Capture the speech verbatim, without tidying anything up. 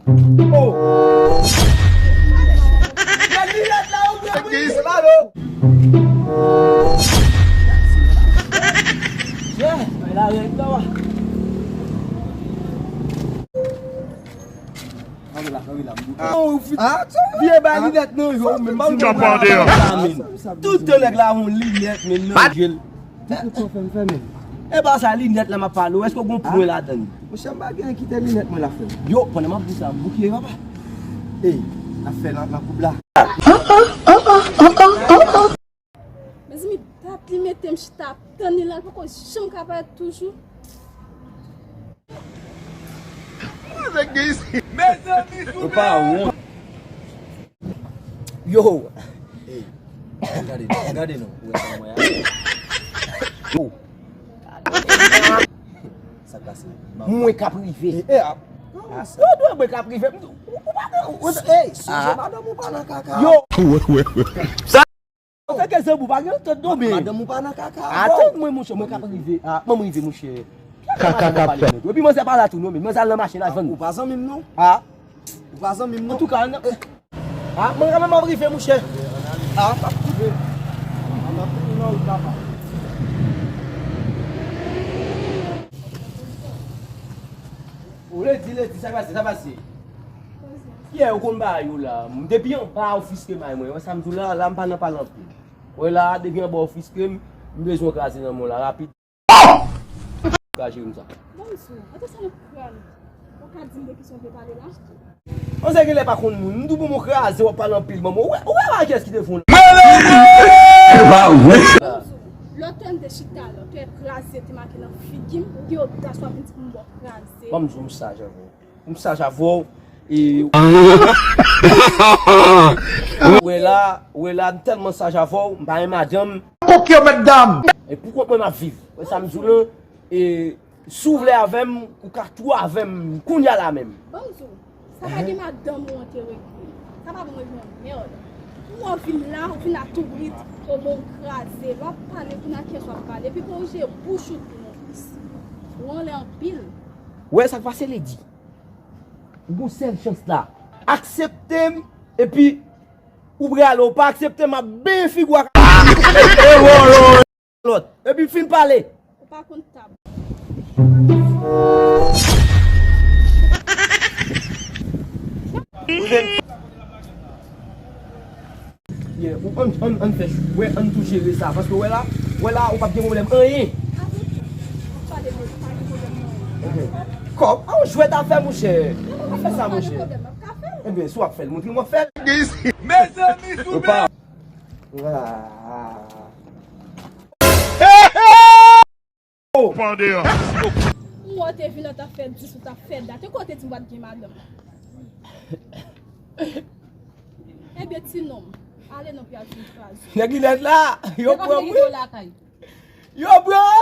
Oh! Met linèt la, ou byen, wi, se balo. Yeah, bay la rèd la, wa. Kanpe la, kanpe la. Ah, vye bay linèt nan yo, men ban m sa, men. Tout tan nèg la yon linèt, men nan je l. Tout tan fè m fè, men. E pa sa, linèt la m ap pale w, èske w gon pwen ladan l? Monchè, m pa gen kite linèt mwen la, frè m. Yo, pandan m ap di sa, m bouke, papa. Ey, n ap fè nan, nan koub la. Mezanmi, dat li mete m chita ap tann li la, l poko janm ka parèt toujou. Mezanmi, ou pa wont. Yo. Ey, gade, gade non, ou wè sa mwen a? Oh. Sa k pase? Mwen k ap rive. E, e, a. Yo dwe mwen k ap rive. Ou, ou pa gen, ou, ou, ey, sonje madanm ou pa nan kaka. Yo. Ou fè ke zanmi w pa gen tèt non, men. Madanm ou pa nan kaka. Atann mwen, monchè, mwen k ap rive. Ah, mwen m rive, monchè. Kaka k ap fèt. Epi manzè pa la tou non, men manzè al nan machin al vann. Ou pa zanmi m non. Ah. Ou pa zanmi m non. Antouka, an, ah, mwen kanmenm ap rive, monchè. Ah, m ap rive. M ap rive nan wout la, pa. O, Ledi, Ledi, sa pase, sa pase. Kiyè yo konn ba yo la? M depi anba ou fiske may mwen. Wè sa m di w la, la m pa nan pale anpil. Wè la, depi anba ou fiske m, m bezwen kraze nan men w la rapid. Ka jere m sa. Bon, sou, antre sa nan kran. Ou ka di m de ki sa w vle pale la? Manzè genlè pa konn moun. M di w bon, mwen kraze, w ap pale anpil, manman. Ou wè, ou wè pa kiyès ki te fon la? Bon, sou, lè w tande chita la, te kraze, te make nan figi m, ou gen odas w ap vin di pou m ba w kraze. Ban m di w, m saj avè w. M saj avè w. E ou wè la, ou wè la, m tèlman saj avè w, m pa gen madanm. Kòk yo, mèt dam. E pou kont mwen m ap viv. Wè sa m di w lan, e si w vle avè m, ou ka tou avè m kounye a la menm. Ban m di w, sa pa gen madanm ou an te regle. Sa pa bon, regle yon mèd. Ou an vin la, ou vin la tou brit, ou bon kraze. Lè w ap pale, pou nan kiyès w ap pale. Epi korije bouch ou tou non plis. Ou anlè anpil. Wè sa k pase, Ledi. Ou gon sèl chans la. Aksepte m, epi ou prale, ou pa aksepte m, m ap benyen figi w ak lòt. Epi fin pale. Ou pa konn tab. Yeah, ou, ann, ann, ann fè chou. Wè, ann tou jere sa. Paske wè la, wè la, ou p ap gen pwoblèm anyen. Kòb, a yon jwèt afè, monchè. Pa fè sa, monchè. Ebyen, si w ap fè l, montre m w ap fè l. Mezanmi, souple. Pande an. Ou wè w te vin la, w t ap fè dis, ou t ap fè dat. E kote w te di m pa t gen madanm? Ebyen, ti nonm, ale non pou y al fin kraze. Nèg linèt la, yo pran m wi. Yo pran.